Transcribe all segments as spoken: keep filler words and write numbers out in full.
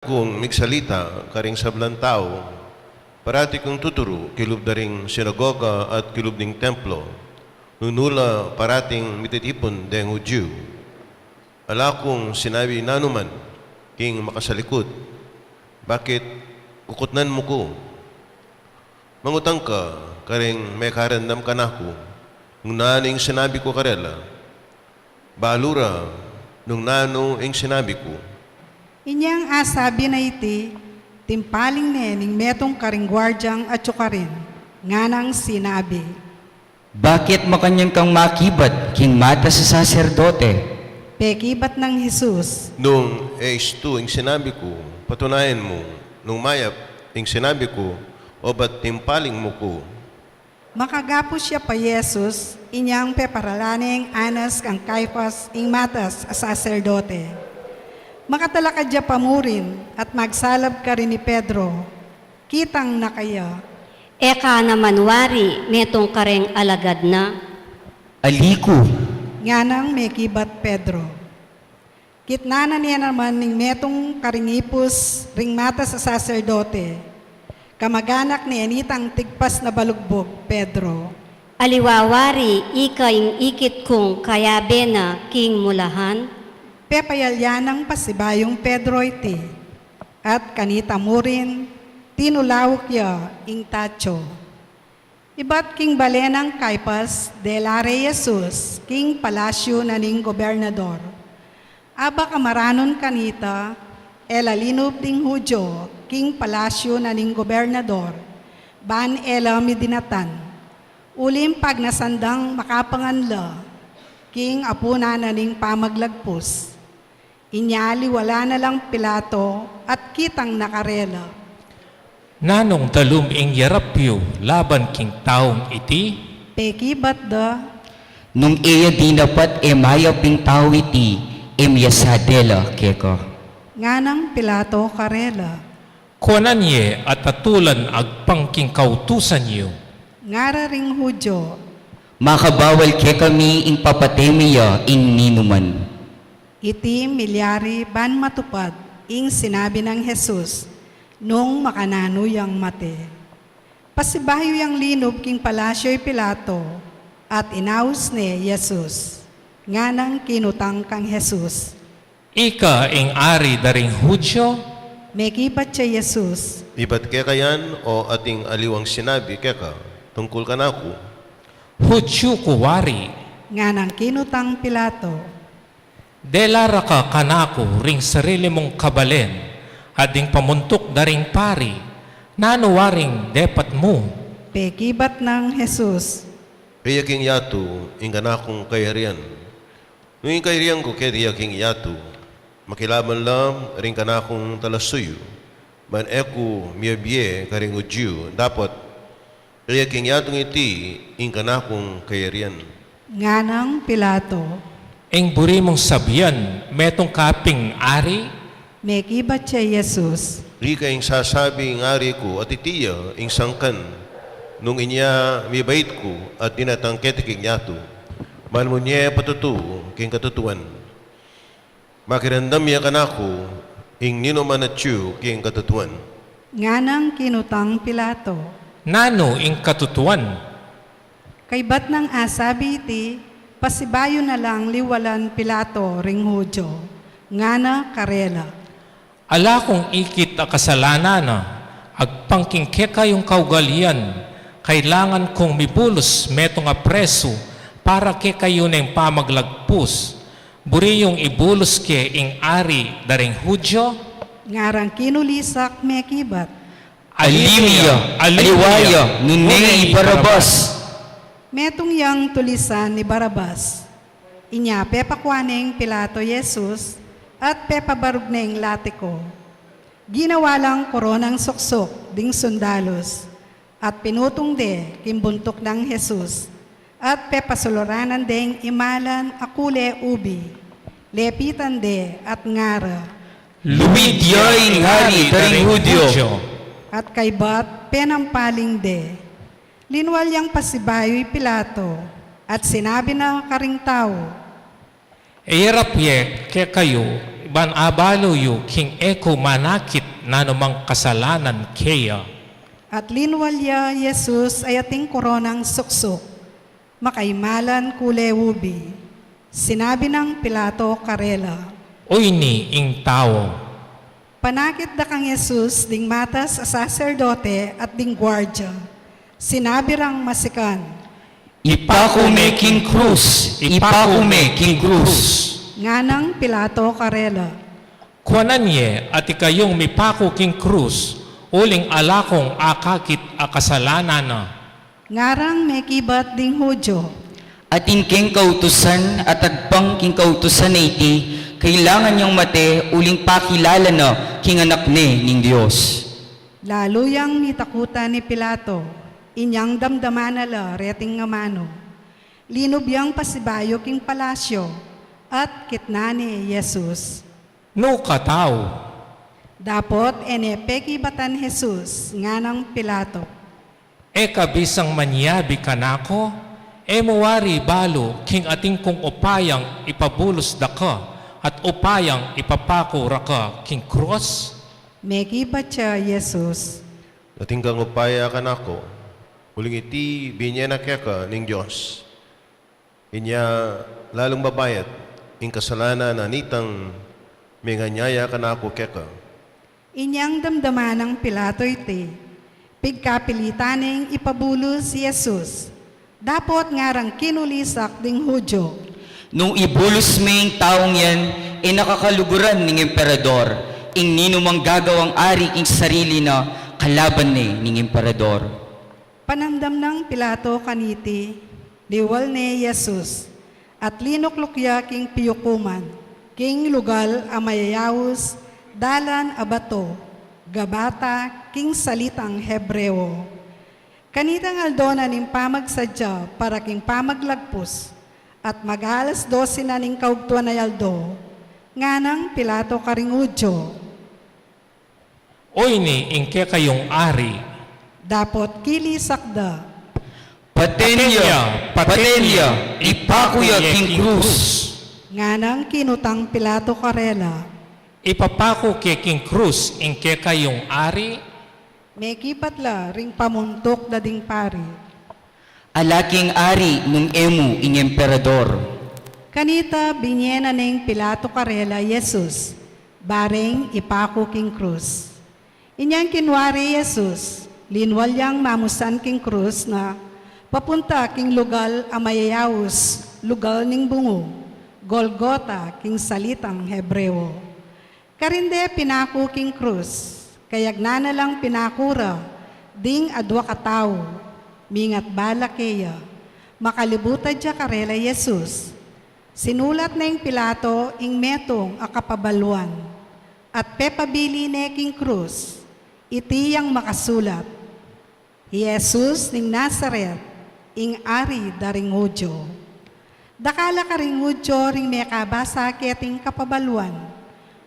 Kung migsalita karing sablang tau, parati kung tuturu kilub da ring sinagoga at kilub ning templo, nung nu la parating mititipun deng Judio. Ala kung sinabi nanuman king makasalikut, "Bakit kukutnan mu ku?" Mangutang ka karing mekarandam kanaku nung nanu ing sinabi ku karela. Balu ra nung nanu ing sinabi ku. Inyang asabi na iti, timpaling ne ning metung karing guardiang atyu karin, nganang sinabi, "Bakit makanyan kang makibat king matas a saserdote?" Pekibat nang Jesus, "Nung e istu ing sinabi ku, patunayan mu nung mayap ing sinabi ku, obat timpaling mu ku." Makagapus ya pa Jesus, inyang peparala neng anas kang Caifas ing matas a saserdote. Makatalakad ya pa murin at magsalab karin i Pedro. Kitang na kaya, "E ka naman wari metung kareng alagad na?" "Ali ku," nganang mekibat Pedro. Kitnan na ne naman ning metung karing ipus ring matas a saserdote. Kamaganak ne nitang tigpas na balugbug, Pedro. "Aliwa wari ika ing ikit kung kayabe na king mulahan?" Pepayalyan nang pasibayung Pedro iti. At kanita murin, tinulauk ya ing tatsu. Ibat king bale nang Caifas, dela re i Jesus king palasyu na ning gobernador. Aba kamaranun kanita, e la linub ding Judio king palasyu na ning gobernador, ban e la midinatan. Uling pagnasan dang makapangan la king apunan na ning pamaglagpus. Inya liwalan na lang Pilato at kitang na karela. "Nanung talum ing yarap yu laban king taung iti?" Pekibat da. "Nung e ya dinapat e mayap ing tau iti, e miasa de la keka," nganang Pilato karela. "Kuanan ye at atulan agpang king kautusan yu," ngara ring Judio. "Makabawal kekami ing papate mi ya ing ninuman." Iti milyari ban matupad ing sinabi nang Jesus nung makananu yang mate. Pasibayu yang linub king palasyu i Pilato at inaus ne i Jesus. Nganang kinutang kang Jesus, "Ika ing ari da ring Judio?" Mekibat ya i Jesus, "Ibat keka yan o ating aliwang sinabi keka tungkul kanaku?" "Judio ku wari," nganang kinutang Pilato. "Dela ra ka kanaku ring sarili mung kabalen at ding pamuntuk da ring pari. Nanu waring depat mu?" Pekibat nang Jesus, "E ya king yatu ing kanakung kayarian. Nung ing kayarian ku keti ya king yatu, makilaban la ring kanakung talasuyu, ban e ku miyabie karing Judio, dapot e ya king yatung iti ing kanakung kayarian." Nganang Pilato, "Ing buri mung sabian, metung ka ping ari?" Mekibat ya i Jesus, "Ika ing sasabi ing ari ku at iti ya ing sangkan nung inya mibait ku at dinatang keti king yatu, ban mu ne patutu king katutuan. Makiramdam ya kanaku ing ninuman atyu king katutuan." Nganang kinutang Pilato, "Nanu ing katutuan?" Kaybat nang asabi iti, pasibayu na lang liwalan Pilato ring Judio, ngana karela, "Ala kung ikit a kasalanan a agpang king kekayung kaugalian, kailangan kung mibulus metung a presu para kekayu neng pamaglagpus. Buri yung ibulus ke ing ari da ring Judio?" Ngarang kinulisak mekibat, "Ali mi ya, aliwa ya, nune i Barabas." Metung yang tulisan i Barabas. Inya pepakua neng Pilato i Jesus at pepabarug neng latiku. Ginawa lang koronang suksuk ding sundalus at pinutung de king buntuk nang Jesus at pepasuluran deng imalan a kule ubi. Lepitan de at ngara, "Luid ya ing ari da ring Judio!" At kaybat penampaling de. Linwal yang pasibayu i Pilato at sinabi na karing tau, "E yarap ye kekayu Ban abalu yu king e ku manakit nanumang kasalanan keya. At linwal ya i Jesus a ating koronang suksuk. Makaimalan kule ubi. Sinabi nang Pilato karela, "Oyni ing tau." Panakit da kang Jesus ding matas a saserdote at ding guardia. Sinabi rang masikan, "Ipaku me king krus, ipaku me king krus." Nganang Pilato karela, "Kuanan ye at ikayung mipaku king krus, uling ala kung akakit a kasalanan na." Ngarang mekibat ding Judio, "Atin keng kautusan at agpang king kautusan a iti, kailangan yang mate uling pakilala na king anak ne ning Dios." Lalu yang mitakutan i Pilato, inyang damdaman na la reting amanu. Linub yang pasibayu king palasyo at kitnan ne i Jesus. "Nu ka tau?" Dapot e ne pekibatan Jesus, nganang Pilato, "E ka bisang manyabi kanaku? E mu wari balu king atin kung upayang ipabulus da ka at upayang ipapaku ra ka king krus?" Mekibat ya i Jesus, "Atin kang upaya kanaku, uling iti binye na keka ning Dios. Inya lalung babayat ing kasalanan na nitang menganyaya kanaku keka." Inyang damdaman nang Pilato iti, pigkapilitan neng ipabulus i Jesus. Dapot ngarang kinulisak ding Judio, "Nung ibulus me ing taung yan, e na kakaluguran ning emperador. Ing ninumang gagawang ari king sarili na, kalaban ne ning emperador." Panamdam nang Pilato kaniti, liwal ne i Jesus, at linukluk ya king piyukuman, king lugal a mayayaus, dalan a bato, Gabata, king salitang Hebreo. Kanitang aldo na ning pamagsadya para king pamaglagpus, at mag-alas dose na ning kaugtuan a aldo, nganang Pilato karing Judio, "Oyni ing kekayung ari?" Dapot kilisak da, "Paten ya, paten ya, ipaku ya king krus." Nganang kinutang Pilato karela, "Ipapaku ke king krus ing kekayung ari?" Mekibat la ring pamuntuk da ding pari, "Ala keng ari nung e mu ing emperador." Kanita binye na neng Pilato karela i Jesus, bareng ipaku king krus. Inyang kinua re i Jesus, linwal yang mamusan king krus na papunta king lugal a mayayaus, lugal ning bungu, Golgota king salitang Hebreo. Karin de pinaku king krus, kayagnan na lang pinaku ra ding adua katau, mingat bala keya. Makalibut adya karela i Jesus, sinulat neng Pilato ing metung a kapabaluan, at pepabili ne king krus, iti yang makasulat, "Jesus ning Nazaret, ing Ari da ring Judio." Dakal a karing Judio ring mekabasa keting kapabaluan,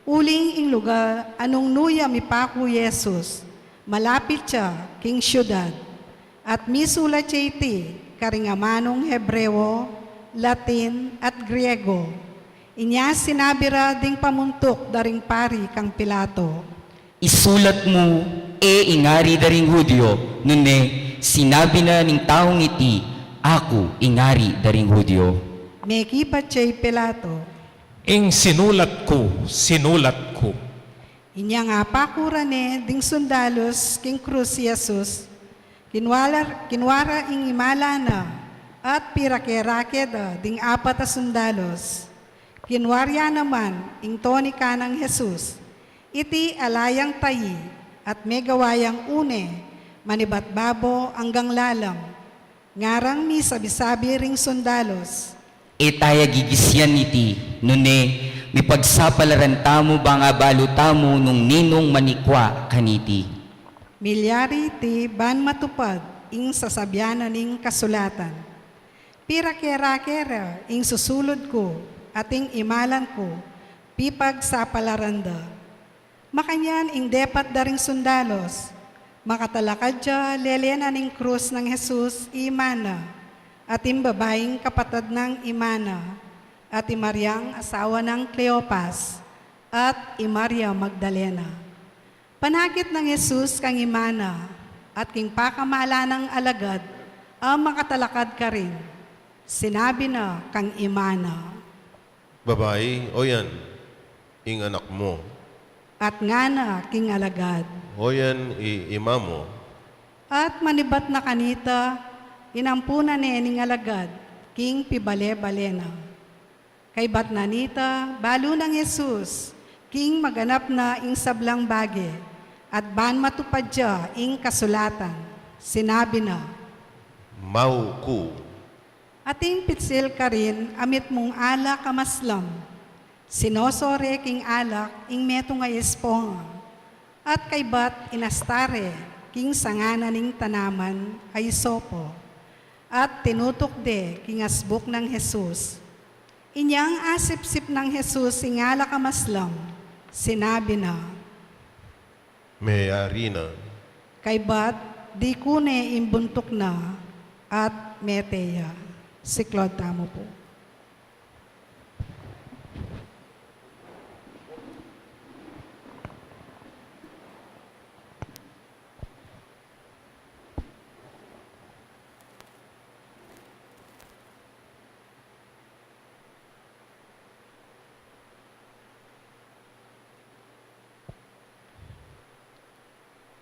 uling ing lugal a nung nu ya mipaku i Jesus, malapit ya king siudad, at misulat ya iti karing amanung Hebreo, Latin, at Griego. Inya sinabi ra ding pamuntuk da ring pari kang Pilato, "Isulat mu, e ing Ari da ring Judio, nune sinabi na ning taung iti, 'Aku ing Ari da ring Judio.'" Mekibat ya i Pilato, "Ing sinulat ku, sinulat ku." Inyang apaku ra ne ding sundalus king krus i Jesus, kinua ra, kinua ra ing imala na, at pirake-rake da ding apat a sundalus. Kinua rya naman ing tunika nang Jesus, iti ala yang tayi, at megawa yang une, manibat babo anggang lalam. Ngarang misabi-sabi ring sundalus, "E taya gigisian iti, nune mipagsapalaran tamu bang abalu tamu nung ninung manikwa kaniti." Milyari iti ban matupad ing sasabian na ning kasulatan, "Pirake-rake ra ing susulud ku, at ing imalan ku pipagsapalaran da." Makanyan ing depat da ring sundalus, makatalakad ya lele na ning krus nang Jesus i ima na, at ing babaing kapatad nang ima na, at i Mariang asawa nang Cleopas, at i Maria Magdalena. Panakit nang Jesus kang ima na at king pakamalan nang alagad a makatalakad karin, sinabi na kang ima na, "Babai, o yan ing anak mu." At ngana king alagad, "O yan i ima mu." At manibat na kanita, inampunan ne ning alagad king pibale-bale na. Kaybat na nita, balu nang Jesus king maganap na ing sablang bage, at ban matupad ya ing kasulatan, sinabi na, "Mau ku." Ating pitsil karin a mitmung alak a maslam, sinosore king alak ing metung a esponga, at kaybat inasta re king sanga na ning tanaman a isopo, at tinutuk de king asbuk nang Jesus. Inyang asipsip nang Jesus ing alak a maslam, sinabi na, "Meyari na." Kaybat, dikune ing buntuk na, at mete ya. Siklaud tamu pu.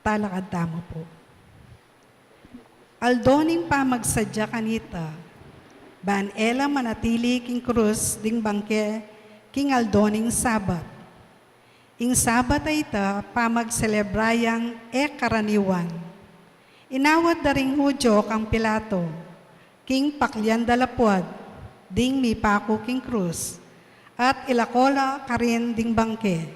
Talakad tamu pu. Aldo ning pamagsadya kanita, ban e la manatili king krus ding bangke king aldo ning Sabat. Ing Sabat a ita pamagselebra yang e karaniwan. Inawat da ring Judio kang Pilato, king paklian da la puad ding mipaku king krus, at ilako la karin ding bangke.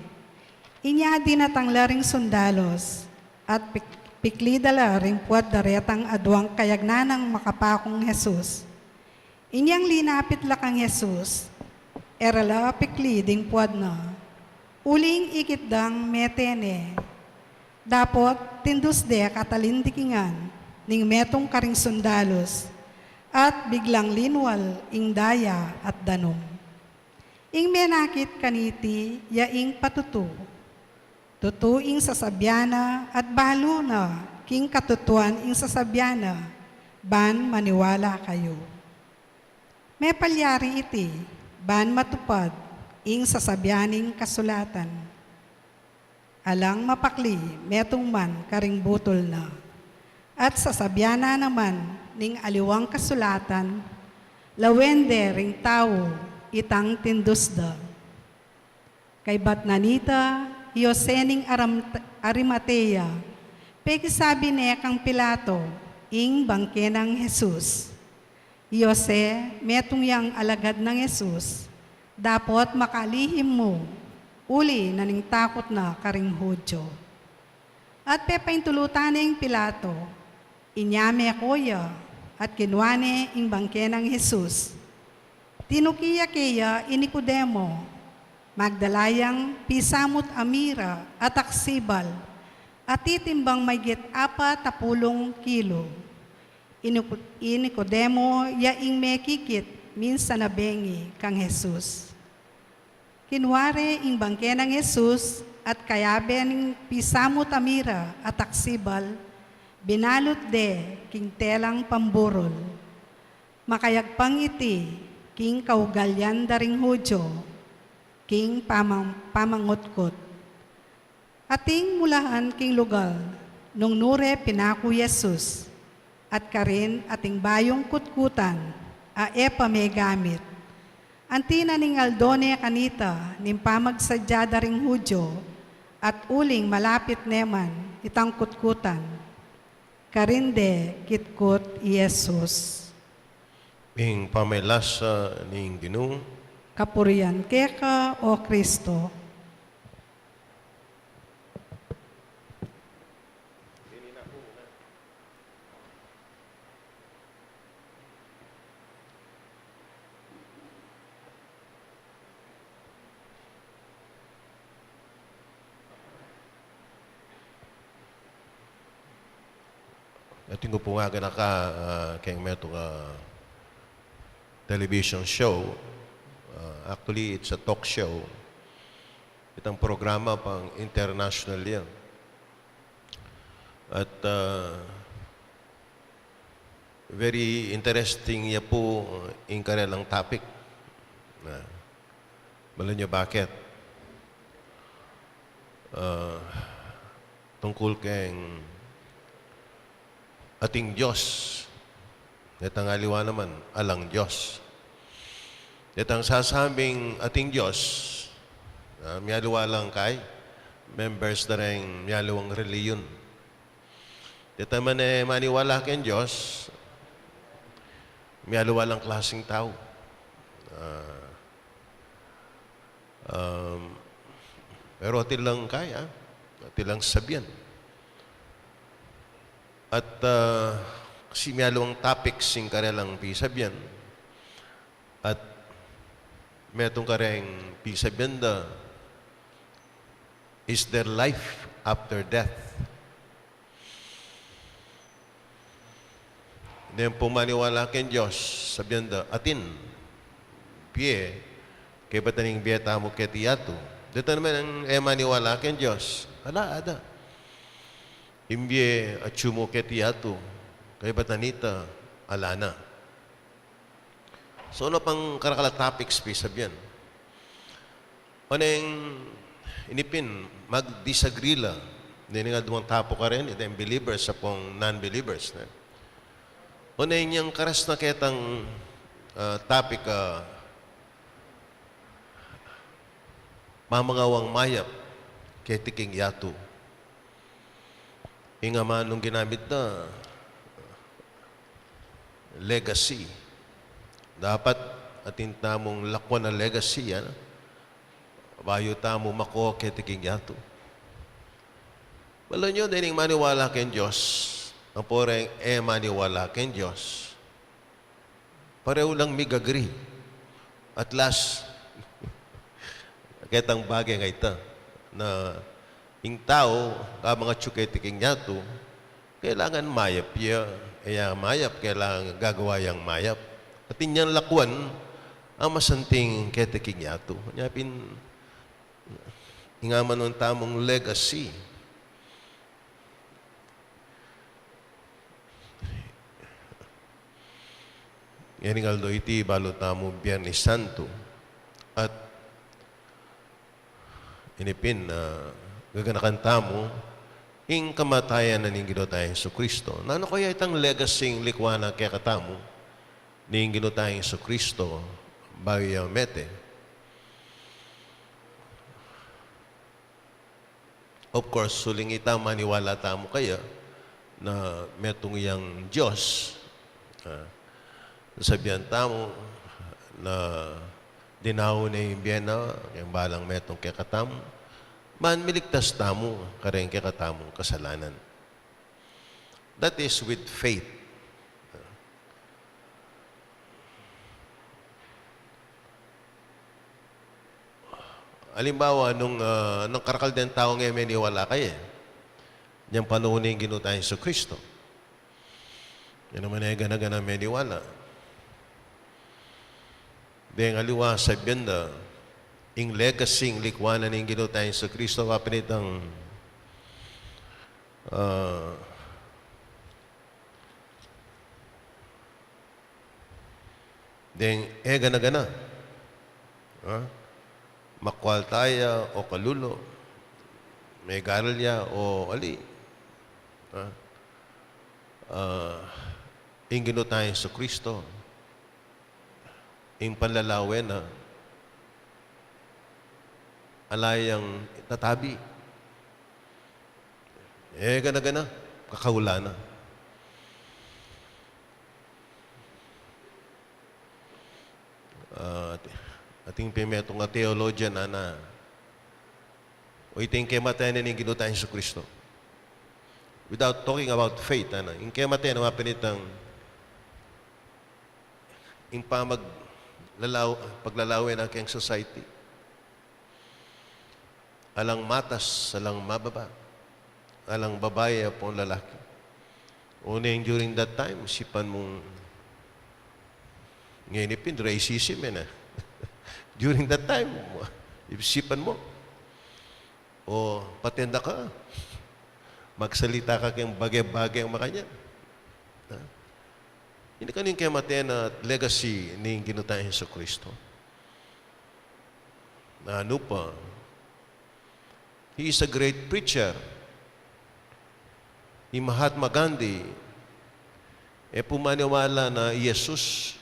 Inya dinatang la ring sundalos, at pik-, pikli da la ring puad da retang aduang kayagnan nang makapakung Jesus. Inyang linapit la kang Jesus, e ra la pikli ding puad na, uling ikit dang mete ne. Dapot tindus de katalindikingan ning metung karing sundalos, at biglang linwal ing daya at danum. Ing menakit kaniti ya ing patutu. Tutu ing sasabian na, at balu na king katutuan ing sasabian na, ban maniwala kayu. Mepalyari iti, ban matupad ing sasabian ning kasulatan, "Alang mapakli metung man karing butul na." At sasabian na naman ning aliwang kasulatan, "Lawen de ring tau itang tindus da." Kaybat na nita, i Jose ning Aram-, Arimatea, pekisabi ne kang Pilato ing bangke nang Jesus. I Jose, metung yang alagad nang Jesus, dapot makalihim mu, uli na ning takut na karing Judio. At pepaintulutan ne ing Pilato, inya meko ya, at kinua ne ing bangke nang Jesus. Tinuki ya keya i Nicodemo, magdala yang pisamut a mira at aksibal, a titimbang maygit apat a pulung kilo. I Nico-, i Nicodemo ya ing mekikit minsan a bengi kang Jesus. Kinua re ing bangke nang Jesus at kayabe ning pisamut a mira at aksibal, binalut de king telang pamburul. Makayagpang iti king kaugalian da ring Judio, king pamang-, pamangutkut. Ating mulahan king lugal nung nu re pinaku i Jesus, at karin ating bayung kutkutan a e pa megamit. Anti na ning aldo ne kanita ning pamagsadya da ring Judio, at uling malapit ne man itang kutkutan. Karin de kitkut i Jesus. Ing pamagkasakit ning Ginu. Kapurian keka, O Kristo. Atin ku pung aganaka, ah, keng metung a television show. Ah, actually, it's a talk show. Itang programa pang international ya. At, ah, very interesting ya pu ing karelang topic. Na, malan yu bakit? Ah, tungkul keng ating Dios. Detang aliwa naman, alang Dios. Detang sasabing ating Dios, ah, mialiwa lang kay members da reng mialiwang relihiyon. Detang mane maniwala keng Dios, mialiwa lang klaseng tau. Ah, Um, pero atin lang kaya, atin lang sabian. At, ah, kasi mialiwang topic sing karelang pisabian. At metung kareng pisabian da, is there life after death? Deng pung maniwala keng Dios, sabian da, atin, bie, kaybat na ning bie tamu keti yatu. Deta naman ing e maniwala keng Dios, ala, ada. Ing bie atyu mu keti yatu, kaybat na nita, ala na. So, anu pang karakal a topics pisabian? Oneng ini pin, mag-disagree la. Deni nga dumang tapu karin, itang believers ampong non-believers, ne? Oneng yang karas na ketang, ah, topic, ah, pamangawang mayap keti king yatu. Ing amanung ginamit na, legacy. Dapat atin tamung lakwan a legacy, ano? Bayu tamu mako keti king yatu. Malan yu, dening maniwala keng Dios, ampo reng e maniwala keng Dios, parehu lang mig-agree. At last, ketang bage nga ita, na ing tau, kabang atyu keti king yatu, kailangan mayap ya, e ya mayap, kailangan gagawa yang mayap. Atin yang lakwan a masanting keti king yatu. Nya pin, ing amanung tamung legacy. Ngening aldo iti, balu tamu Biernes Santo. At ini pin, ah, gaganakan tamu ing kamatayan na ning Ginu tayang Jesucristo. Nanu kaya itang legacy ing likwan na kekatamu ning Ginu tayang Jesucristo bayu ya mete? Of course, uling ita maniwala tamu kaya na metung yang Dios, ah, sabian tamu na dinaun ne ing bie na keng balang metung kekatamu, ban miligtas tamu kareng kekatamung kasalanan. That is with faith. Alimbawa, nung, ah, nung karakal deng taung e meniwala kaya, inyang panaun ning Ginu tayang Jesucristo, e naman e gana-gana meniwala. Deng aliwa sabian da, ing legacy, ing likwan na ning Ginu tayang Jesucristo, papinitang, ah, deng e gana-gana. Ha? Makwalta ya o kalulu, megaral ya o ali. Ha? Ah, ing Ginu tayang Jesucristo, ing panlalawen na, ala yang tatabi. E gana-gana, kakaulan na. Ah, atin, atin pin metung a theologian, ana, o iti ing kemate na ning Ginu tayang Jesucristo. Without talking about faith, ana, ing kemate na, mapinitang ing pamaglalaw-, paglalawen na keng society. Alang matas, alang mababa, alang babai ampong lalaki. Oneng during that time, isipan mung, ngeni pin racism, e na. During that time, isipan mu, O patenda ka, magsalita ka keng bage-bage makanyan. Ha? Ini kanu ing kemate na legacy ning Ginu tang Jesucristo. Nanu pa, he is a great preacher. I Mahatma Gandhi, e pu maniwala na i Jesus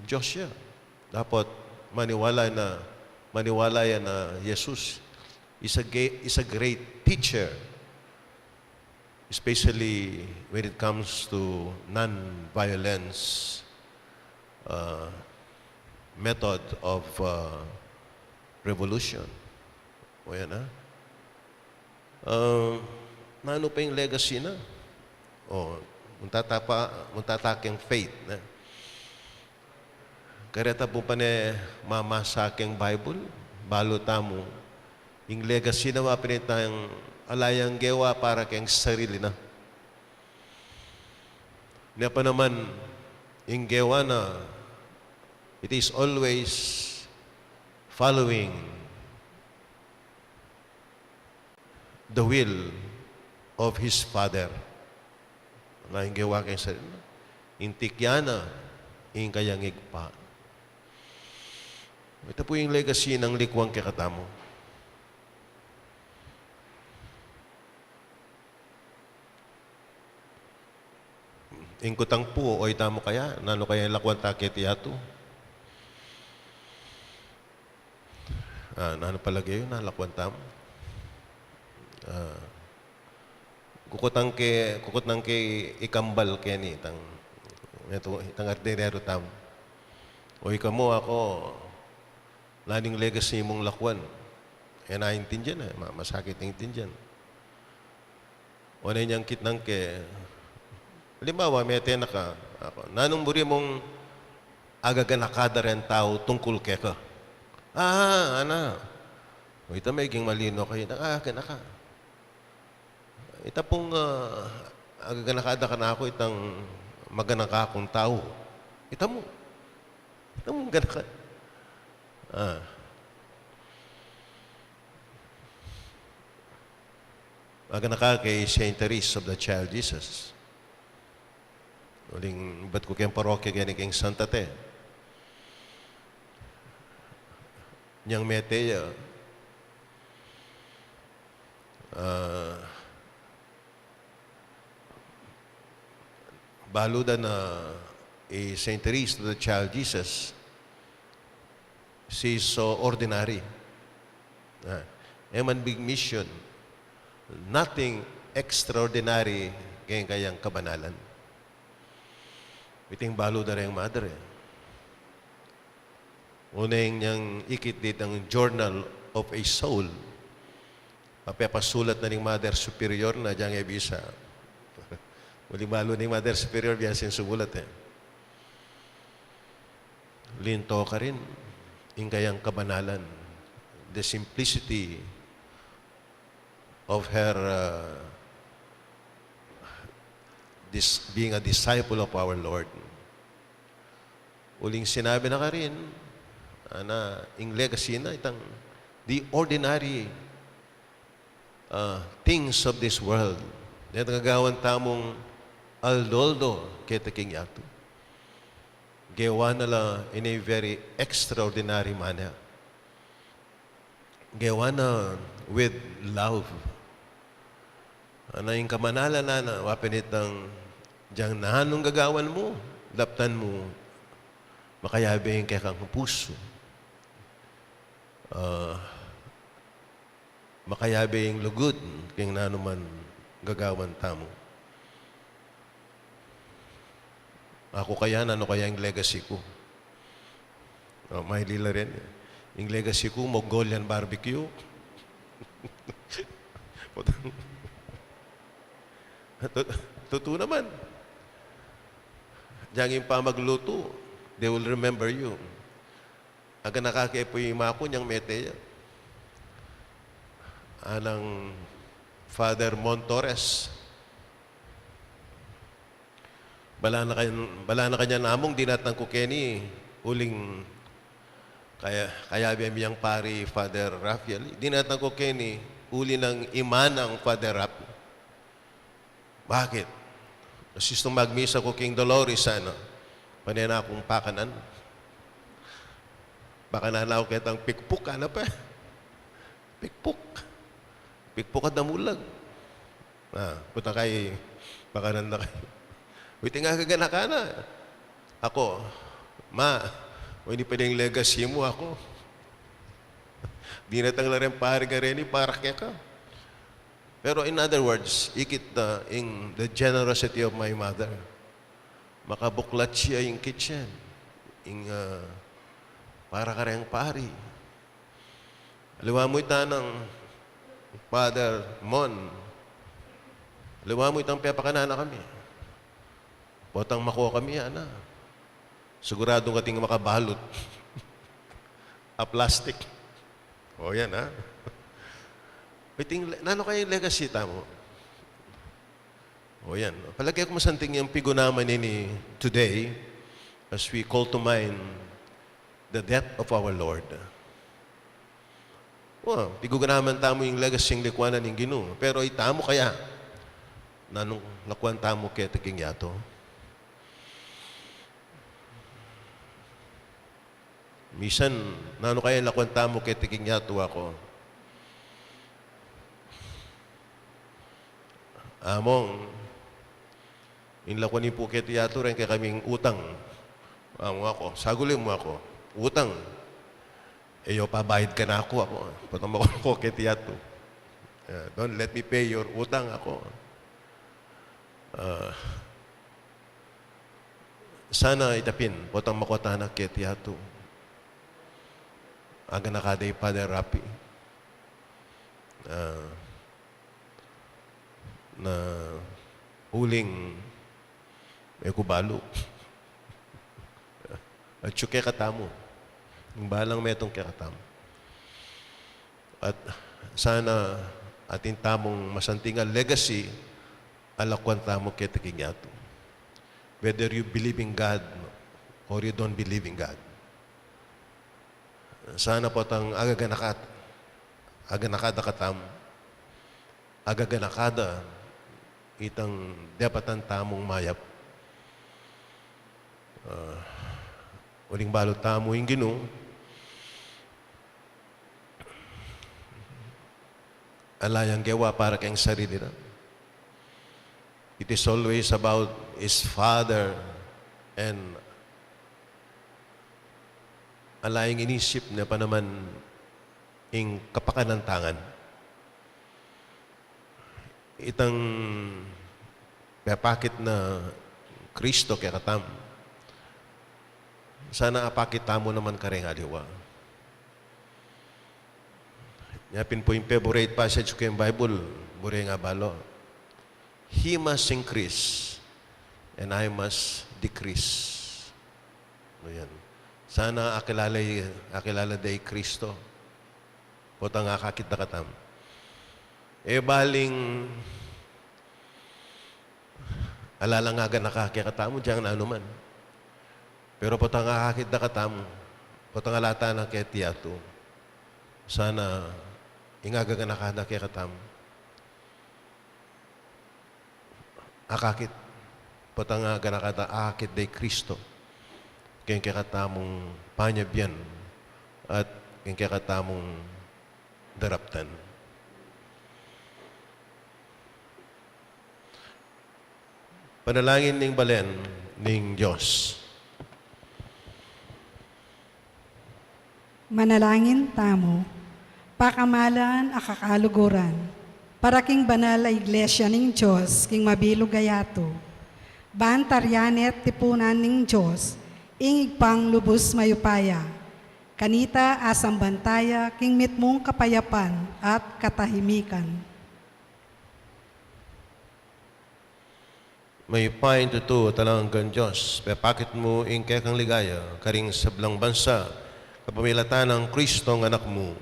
Dios ya. Dapat maniwala na, maniwala ya na Jesus is a ge-, is a great teacher, especially when it comes to non-violence, uh, method of, uh, revolution. O yan, ha? Ah, nanu pa ing legacy na? O, munta ta pa, munta ta keng faith, ne? Kareta pu pane mamasa keng Bible, balu tamu ing legacy na, wa pin itang ala yang gewa para keng sarili na. Nya pa naman, ing gewa na, it is always following the will of his Father. Na ing gewa keng sarili na, ing tikyan na ing kayang Ibpa. Ita pu ing legacy nang likuan kekatamu. Ing kutang pu, o itamu kaya, nanu kaya ing lakuan ta keti yatu? Ah, nanu palage yu, nanu lakuan tamu? Ah, kukutang ke, kukutang ke ikambal keni, itang, itang, itang ardineru tamu. O ikamu, aku, nanu ing legacy mung lakuan? E na intindian, e, ma-, masakit ing intindian. O ne nyang kitnang ke, alimbawa, mete na ka, aku, nanung buri mung agaganaka da reng tau tungkul keka? Ah, ana. O ita, meging malino kayu, naka, aganaka. Ita pung, ah, agaganaka da kanaku itang maganaka kung tau. Ita mu. Ita mung ganaka. Ah. Aganaka kay Saint Therese of the Child Jesus. Uling ibat ku keng parokya keni keng Santa Te. Nyang mete ya, ah, balu da na i Saint Therese of the Child Jesus, she's so ordinary. Ah, e man big mission, nothing extraordinary keng kayang kabanalan. Iting balu da reng madre. Uneng nyang ikit ditang Journal of a Soul, a pepasulat na ning Mother Superior na, diang e bisa. Uling balu ning Mother Superior, biasa yang sumulat, e. Linto karin ing kayang kabanalan, the simplicity of her, uh, dis-, being a disciple of our Lord. Uling sinabi na karin, ana, ing legacy na itang the ordinary, uh, things of this world. Detang gagawan tamung aldo-aldo keti king yatu, gewa na la in a very extraordinary manner. Gewa na with love. Ana, ing kamanalan na, na, wa pin itang diang nanung gagawan mu, daptan mu makayabe ing kekang pusu. Ah, makayabe ing lugud king nanu man gagawan tamu. Aku kaya, nanu kaya ing legacy ku? O, mailila rin. Ing legacy ku, Mongolian barbecue. Tutu naman. Diang ing pamaglutu, they will remember you. Aganaka ke pu ing ima ku, nyang mete ya. Anang Father Montores. Bala na kanyan, bala na kanyan among dinatnan ku keni, uling Kaya, kaya biya mi yang pari, Father Rafael, dinatang ku keni uli nang imanang Father Rafi. Bakit? Kasi magmisa ku king Dolores sana. Pane na kung pakanan. Pakanan na ku ketang pikpuk, ana pa? Pikpuk. Pikpuk at damulag. Ah, puta kay, pakanan na kay. Witi nga gaganaka na. Aku, "Ma, o ini pala ing legacy mu," aku. "Dinatang la reng pari kareni para keka." Pero in other words, ikit the, ing the generosity of my mother. Makabuklat ya ing kitchen. Ing, ah, para kareng pari. Aliwa mu itang Father Mon. Aliwa mu itang pepakanan na kami. Potang mako kami, ana. Siguradu kating makabalut. A plastic. O yan, ha? Iting, nanu kaya ing legacy tamu? O yan. Palage ku masanting yang pigunaman ini today as we call to mind the death of our Lord. O, pigunaman tamu ing legacy ning likuan ning Ginu. Pero itamu kaya, nanung lakuan tamu keti king yatu? Misan, nanu kaya ing lakuan tamu keti king yatu, aku? Among, ing lakuan ning pu keti yatu, reng kekaming utang. Among aku, saguli mu aku, utang. E yo pabayad kanaku, aku. Potang mako keti yatu. Eh, don't let me pay your utang, aku. Ah, sana ita pin, potang mako tana keti yatu. Aganaka da i Father Rafi. Ah, na uling e ku balu. At yu kekatamu. Ing balang metung kekatamu. At sana atin tamung masanting a legacy a lakuan tamu keti king yatu. Whether you believe in God or you don't believe in God. Sana potang agaganaka, aganaka da katamu. Agaganaka da itang depatan tamung mayap. Ah, uling balu tamu ing Ginu, ala yang gewa para keng sarili na. It is always about his Father and ala yang inisip ne pa naman ing kapakanantangan. Itang pepakit na Kristo kekatamu, sana apakit tamu naman kareng aliwa. Nya pin pu ing favorite passage ku king Bible, buri nga balu. He must increase, and I must decrease. Ayan. Sana akilala, akilala da i Kristo. Potang akakit da katamu. E baling ala lang aganaka kekatamu, diang nanu man. Pero potang akakit da katamu, potang ala tana keti yatu, sana ing agaganaka da kekatamu, akakit, potang agaganaka da, akakit da i Kristo keng kekatamung panyabian at keng kekatamung daraptan. Panalangin ning balen ning Dios. Manalangin tamu. Pakamalan a kakaluguran, para king banal a Iglesia ning Dios king mabilug a yatu. Ban tarian ne tipunan ning Dios ing Ibpang lubus mayupaya. Kanita asamban taya king mitmung kapayapan at katahimikan. Mayupayang tutu at alang anggang Dios, pepakit mu ing kekang ligaya karing sablang bansa, kapamilatan nang Kristong Anak mu.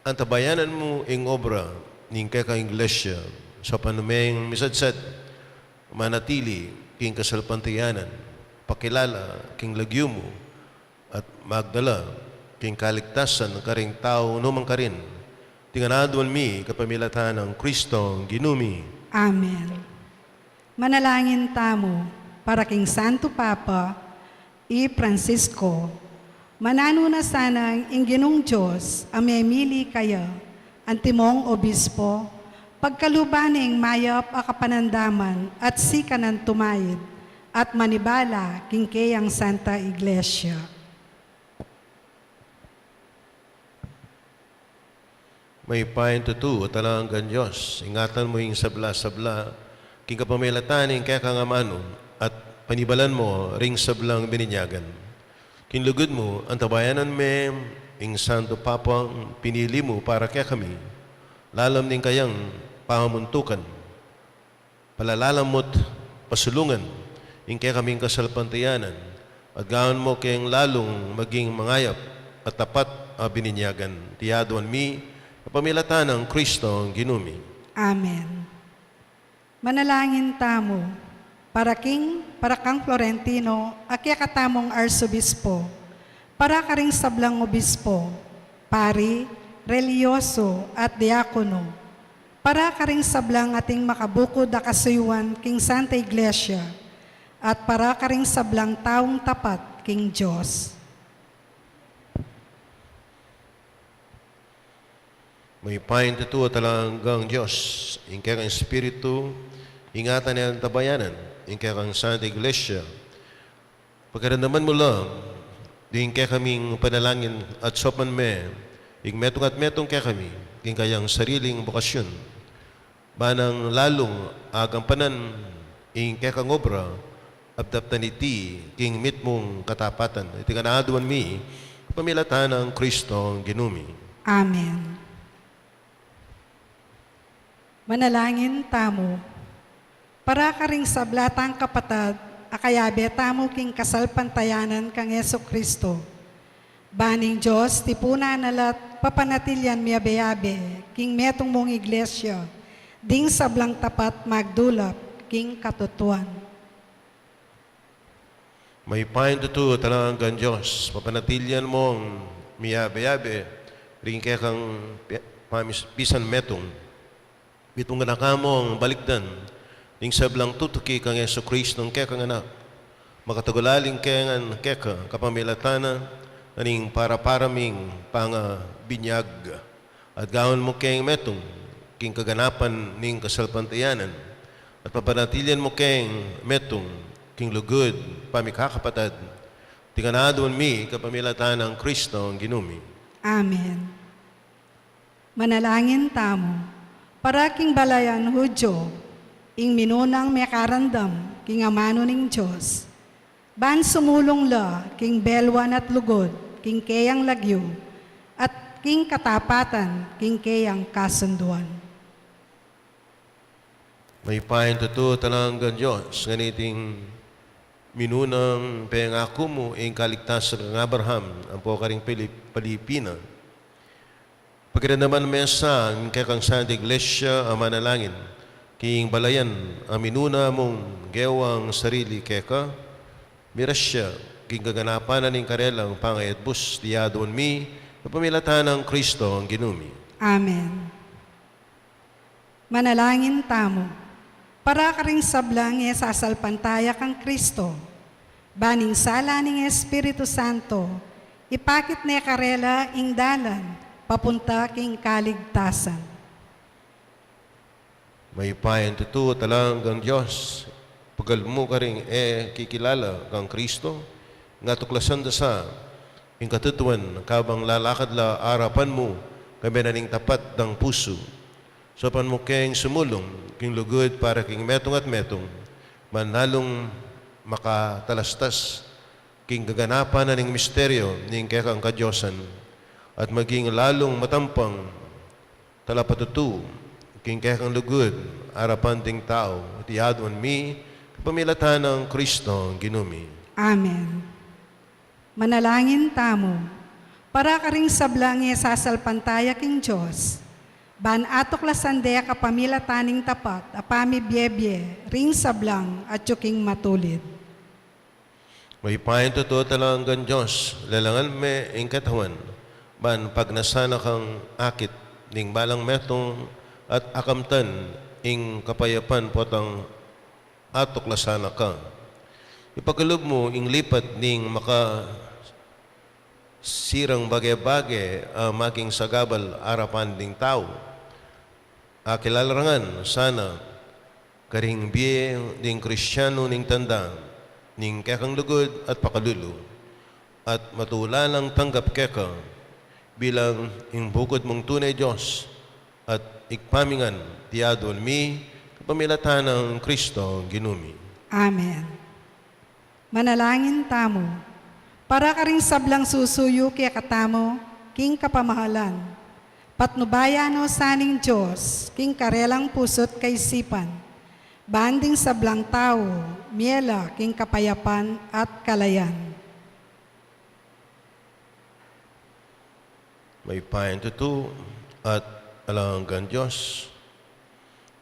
Antabayanan mu ing obra ning kekang Iglesia, sa panumeng misadsad, manatili king kasalpantayanan, pakilala king lagyu mu, at magdala king kaligtasan karing tau nukarin. Iti ngan aduan mi kapamilatan nang Kristong Ginu mi. Amen. Manalangin tamu para king Santo Papa i Francisco. Mananu na sanang ing Ginung Dios a memili kaya antimong obispo, pagkaluban ning mayap a kapanandaman at sikanan tumaid at manibala king keyang Santa Iglesia. Mayupayang tutu at alang anggang Dios, ingatan mu ing sabla-sabla king kapamilatan ning kekang amanu at panibalan mu ring sablang bininyagan. King lugud mu, antabayanan me ing Santo Papang pinili mu para kekami, lalam ning kayang pamamuntukan. Palalalam mu't pasulungan ing kekaming kasalpantayanan, at gawan mu keng lalung maging mangayap at tapat a bininyagan. Iti aduan mi kapamilatan nang Kristong Ginu mi. Amen. Manalangin tamu para king, para kang Florentino a kekatamung arsobispo, para karing sablang obispo, pari, relihiyoso, at diakono, para karing sablang ating makabukud a kasuyuan king Santa Iglesia, at para karing sablang taung tapat king Dios. Mayupayang tutu at alang anggang Dios, ing kekang Espiritu, ingatan at antabayanan ing kekang Santa Iglesia. Pakiramdaman mu la ding kekaming panalangin at saupan me ing metung at metung kekami king kayang sariling bokasyun, ban nang lalung agampanan ing kekang obra, at daptan iti king mitmung katapatan. Iti ngan aduan mi kapamilatan nang Kristong Ginu mi. Amen. Manalangin tamu para karing sabla tang kapatad a kayabe tamu king kasalpantayanan kang Jesucristo. Ban ing Dios tipunan na la't papanatilian miyabe-yabe king metung mung Iglesia ding sablang tapat magdulap king katutuan. Mayupayang tutu at alang anggang Dios, papanatilian mung miyabe-yabe ring kekang pi-, pamis-, pisan metung. Mitmu na kamung balikdan ing sablang tutuki kang Jesucristo a kekang Anak. Makatagulaling ke ngan keka kapamilatan na ning para-para ming pangabinyag. At gawan mu keng metung king kaganapan ning kasalpantayanan, at papanatilian mu keng metung king lugud pamikakapatad. Iti ngan aduan mi kapamilatan nang Kristong Ginu mi. Amen. Manalangin tamu para king balayan Hudyo, ing minunang mekarandam king amanu ning Dios, ban sumulung la king belwan at lugud king keyang lagyu, at king katapatan king keyang kasunduan. Mayupayang tutu at alang anggang Dios, nganiting minunang pengaku mu ing kaligtasan kang Abraham ampo karing Pilip-, palipi na. Pakiramdaman me sa ing kekang Santa Iglesia a manalangin king balayan a minuna mung gewang sarili keka, mirasya king kaganapan na ning karelang pangayabe. Iti aduan mi kapamilatan nang Kristong Ginu mi. Amen. Manalangin tamu para karing sablang e sasalpantaya kang Kristo, ban ing sala ning Espiritu Santo ipakit ne karela ing dalan papunta king kaligtasan. Mayupayang tutu at alang anggang Dios, pagalmu karing e kikilala kang Kristo, ing atuklasan da sa ing katutuan kabang lalakad la arapan mu, kayabe na ning tapat dang pusu. Saupan mu keng sumulung king lugud para king metung at metung, ban lalung makatalastas king kaganapan na ning misteryo ning kekang kadiosan, at maging lalung matampang talapatutu king kekang lugud arapan ding tau. Iti aduan mi kapamilatan nang Kristong Ginu mi. Amen. Manalangin tamu para karing sablang e sasalpantaya king Dios, ban atuklasan de kapamilatan ning tapat a pamibiebie ring sablang atyu king matulid. Mayupayang tutu at alang anggang Dios, lelangan me ing katawan ban pagnasan na kang akit ning balang metung at akamtan ing kapayapan potang atuklasan na ka. Ipakalub mu ing lipat ning makasirang bage-bage a maging sagabal arapan ding tau. Akilala ngan sana karing bie ding Kristianu ning tanda ning kekang lugud at pakalulu, at matula lang tanggap keka bilang ing bukud mung tune Dios at Ibpa mi ngan, iti aduan mi kapamilatan nang Kristo Ginu mi. Amen. Manalangin tamu. Para karing sablang susuyu kekatamu king kapamahalan, patnubayan no sa ning Dios king karelang pusu't kaisipan, ban ding sablang tau miela king kapayapan at kalayan. Mayupayang tutu at alang anggang Dios,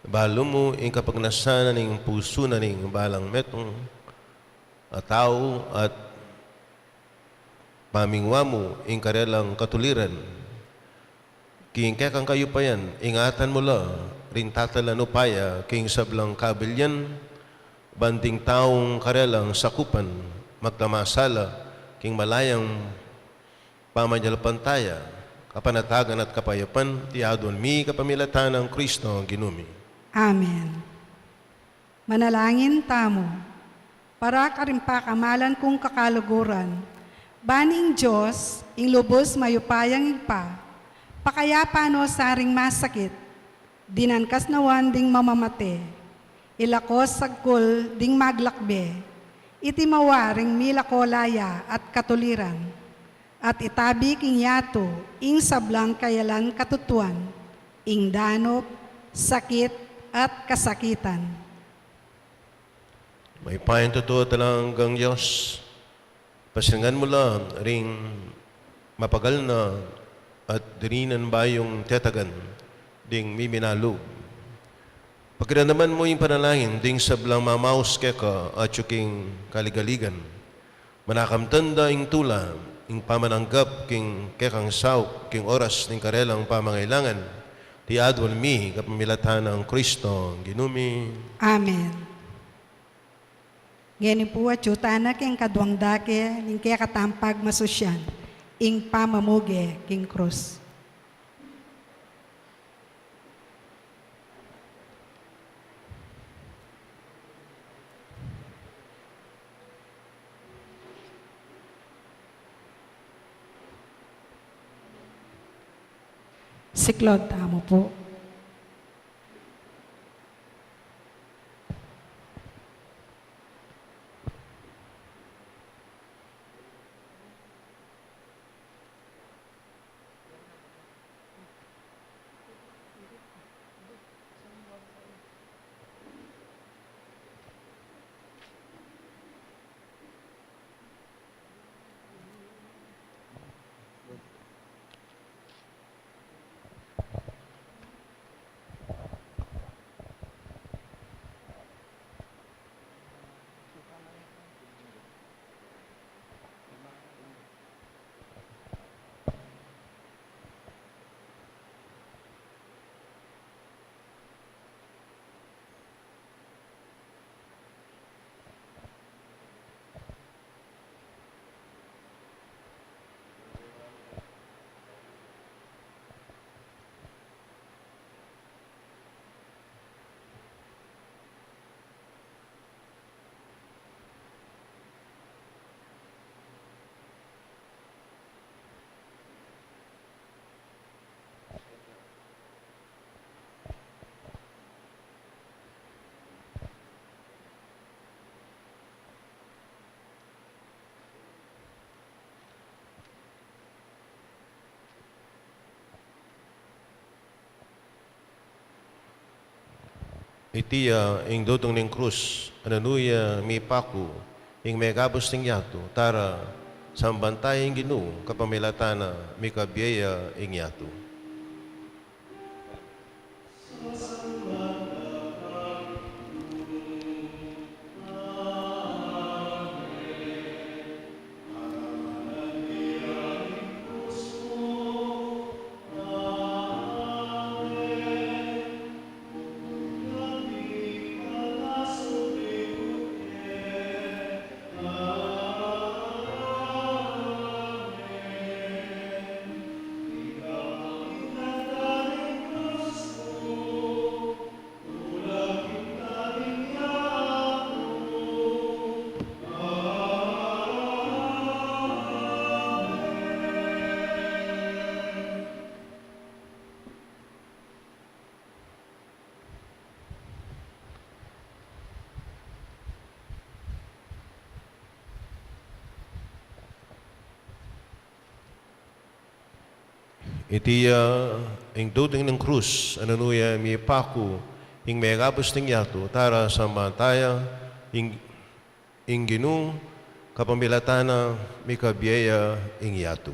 balu mu ing kapagnasan na ning pusu na ning balang metung a tau at pamingwa mu ing karelang katuliran. King kekang kayupayan, ingatan mu la ring tatalan upaya king sablang kabilian, ban ding taung karelang sakupan magtamasala king malayang pamanyalpantaya, kapanatagan at kapayapan, iti aduan mi kapamilatan nang Kristo Ginu mi. Amen. Manalangin tamu. Para karing pakamalan kung kakaluguran, ban ing Dios, ing lubus mayupayang Ibpa, pakayapan no sa ring masakit, dinan kasnawan ding mamamate, ilako sagkul ding maglakbe, iti mawa ring milako laya at katuliran, at itabi king yatu ing sablang kayalan katutuan, ing danup, sakit, at kasakitan. Mayupayang tutu at alang anggang Dios, pasingan mu la ring mapagal na at dirinan bayung tetagan ding miminalug. Pakiramdaman mu ing panalangin ding sablang mamaus keka atyu king kaligaligan. Manakamtan da ing tula, ing pamananggap king kekang saup, king oras ning karelang pamangailangan. Iti aduan mi kapamilatan nang Kristo Ginu mi. Amen. Ngeni pu, atyu tana king kaduang dake ning kekatang pagmasusyan, ing pamamuge king krus. Siklaud tamu pu. Iti ya ing dudung ning krus, a nanu ya mipaku ing megabus ning yatu. Tara, samban taya ing Ginu kapamilatan na, mikabie ya ing yatu. Iti ya ing dutung ning krus, a nanu ya mipaku ing megabus ning yatu, tara samban taya ing, ing Ginu, kapamilatan na mikabie ya ing yatu.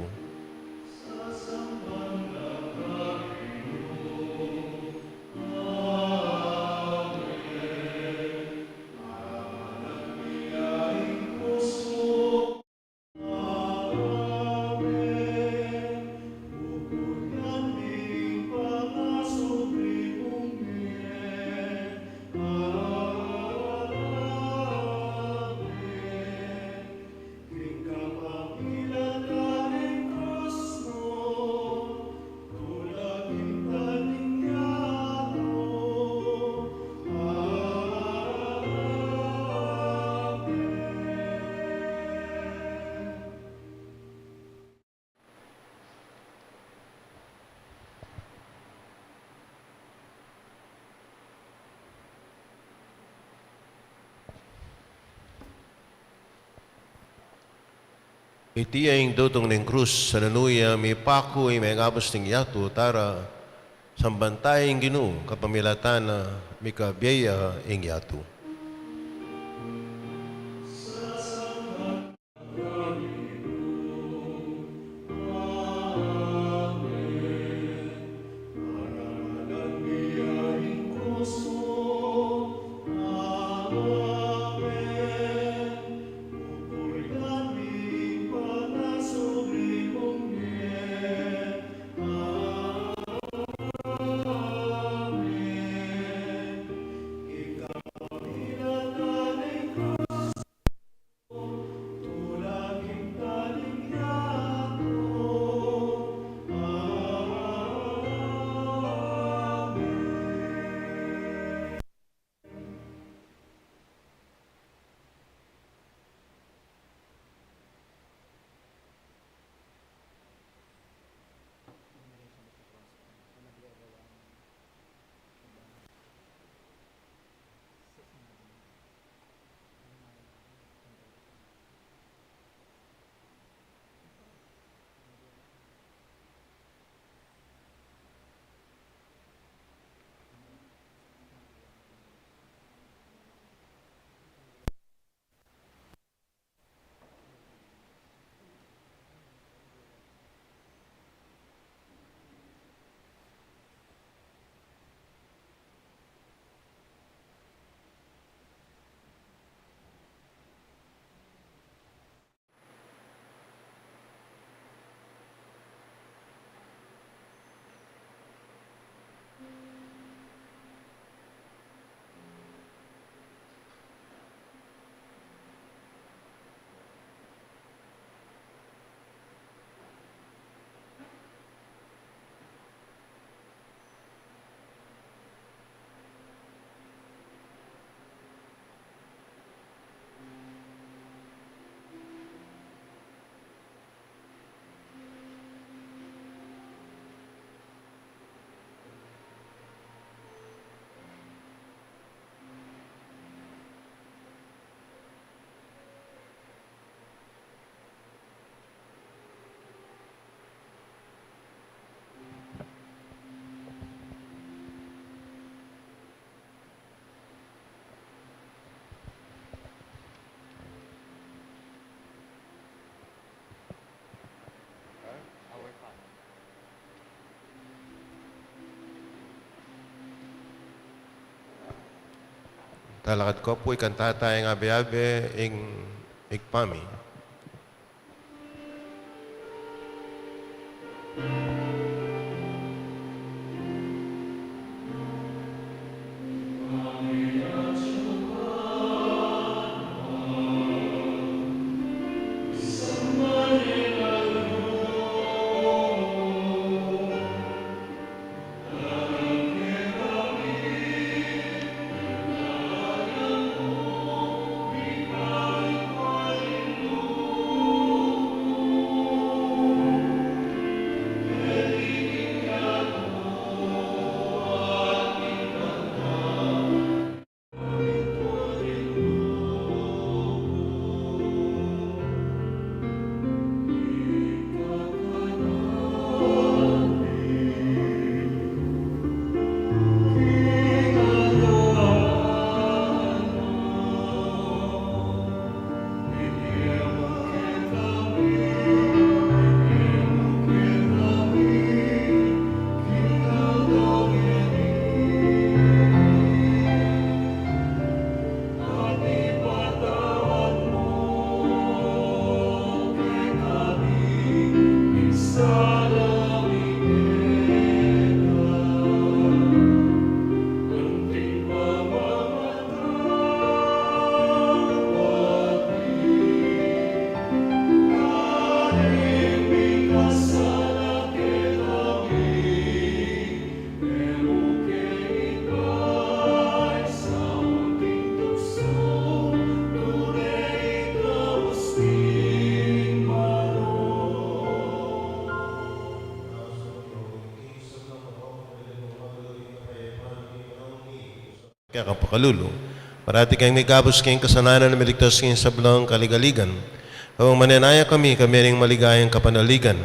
Iti ya ing dutung ning krus, a nanu ya mipaku ing megabus ning yatu, tara samban taya ing Ginu, kapamilatan na mikabie ya ing yatu. Talakad ko pu, ikanta taya ing abe-abe, ing Ibpa Mi. kapakalulu. Parati keng migabus king kasalanan, miligtas king sablang kaligaligan. Kabang manenaya kami, kami ring maligayang kapanaligan.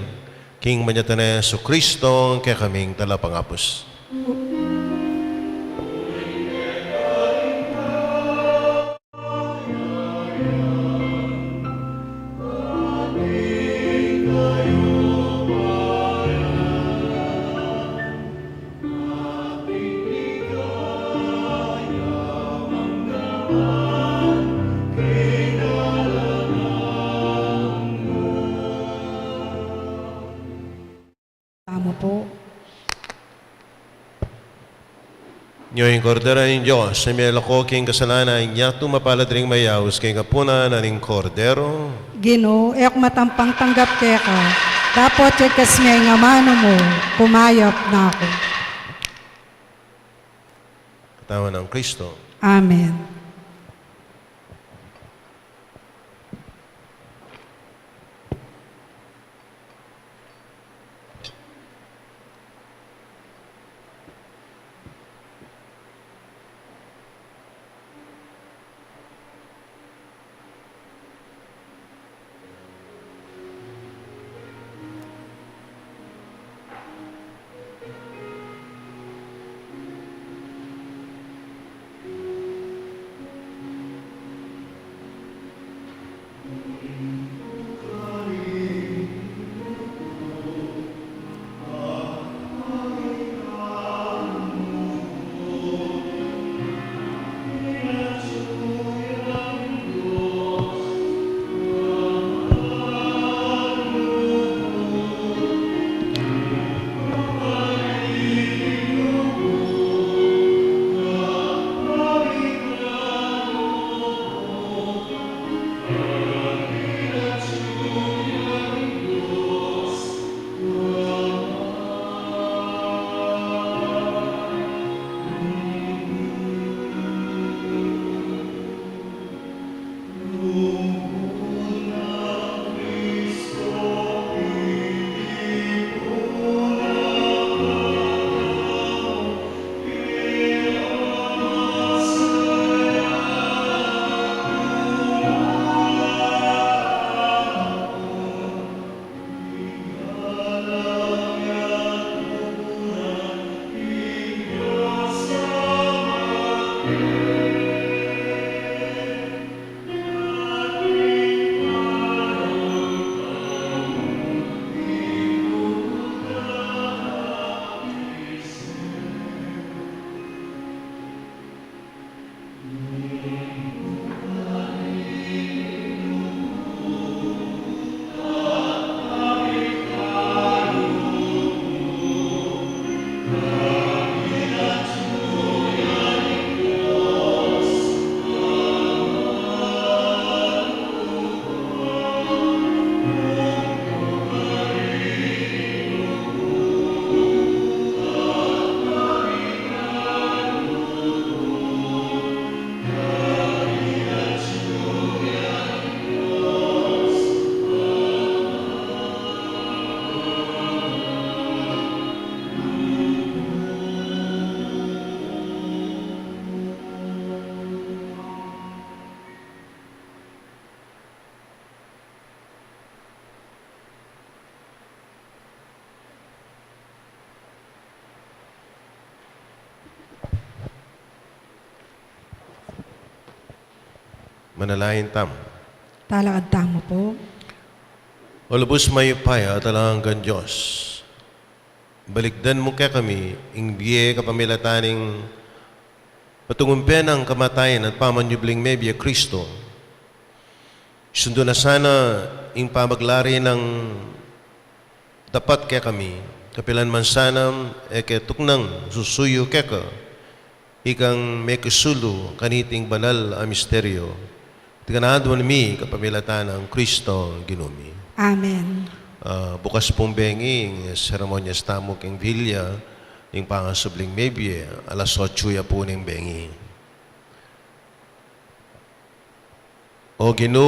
King manyatan a Jesu Cristo, kekaming talapangabus. Tamu pu. Nyo ing Kordero ning Dios, a melako king kasalanan ning yatu, mapalad ring mayaus king apunan ning Kordero. Ginu, e ku matampang tanggap keka, dapot ikasme ing amanu mu, kumayap na ku. Katawan nang Kristo. Amen. Manalangin tamu. Talakad tamu pu. O lubus mayupaya at alang anggang Dios, balikdan mu kekami ing bie kapamilatan ning patungumpe nang kamatayan at pamanyubling mebie a Kristo. Isundu na sana ing pamaglari nang dapat kekami, kapilan man sana e ke tuknang susuyu keka, ikang mekisulu kaniting banal a misteryo. Iti ngan aduan mi kapamilatan nang Kristo Ginu mi. Amen. Ah, bukas pung bengi, ing seremonyas tamu king Villa, ing pangasubling mebie, alas otsu ya pu ning bengi. O Ginu,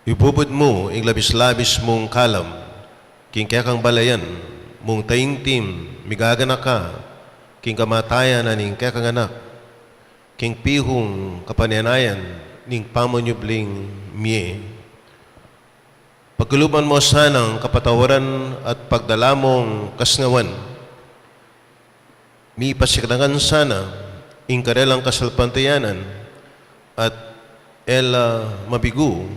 ibubud mu ing labis-labis mung kalam king kekang balayan mung taimtim, migaganaka king kamatayan na ning kekang anak, king pihung kapananayan ning pamanyubling mie. Pagkaluban mo sanang kapatawaran at pagdala mong kasnawan, mipasiklangan sana ing karelang kasalpantayanan, at e la mabigu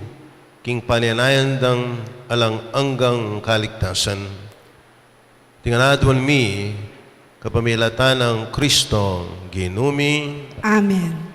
king pananayan dang alang anggang kaligtasan. Iti ngan aduan mi kapamilatan nang Kristo Ginu mi. Amen.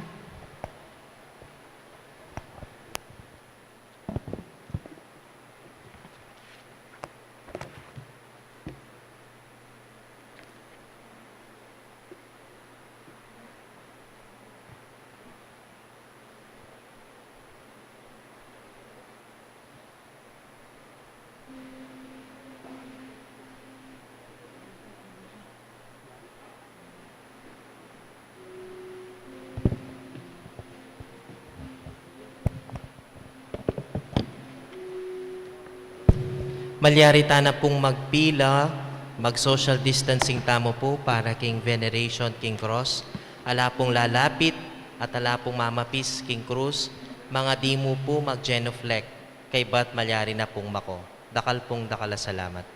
Malyari tana pung magpila, mag-social distancing tamu pu para king veneration king cross. Ala pung lalapit at ala pung mamapis king krus, mangadi mu pu mag-genuflect, kaybat malyari na pung mako. Dakal pung dakal a salamat.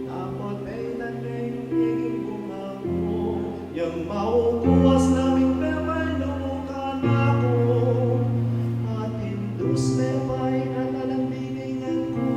Dapat e na neng iging bunga mu, yang maukuas na ming pepainumu kanaku, at indus me pa ing katalandiningan ku.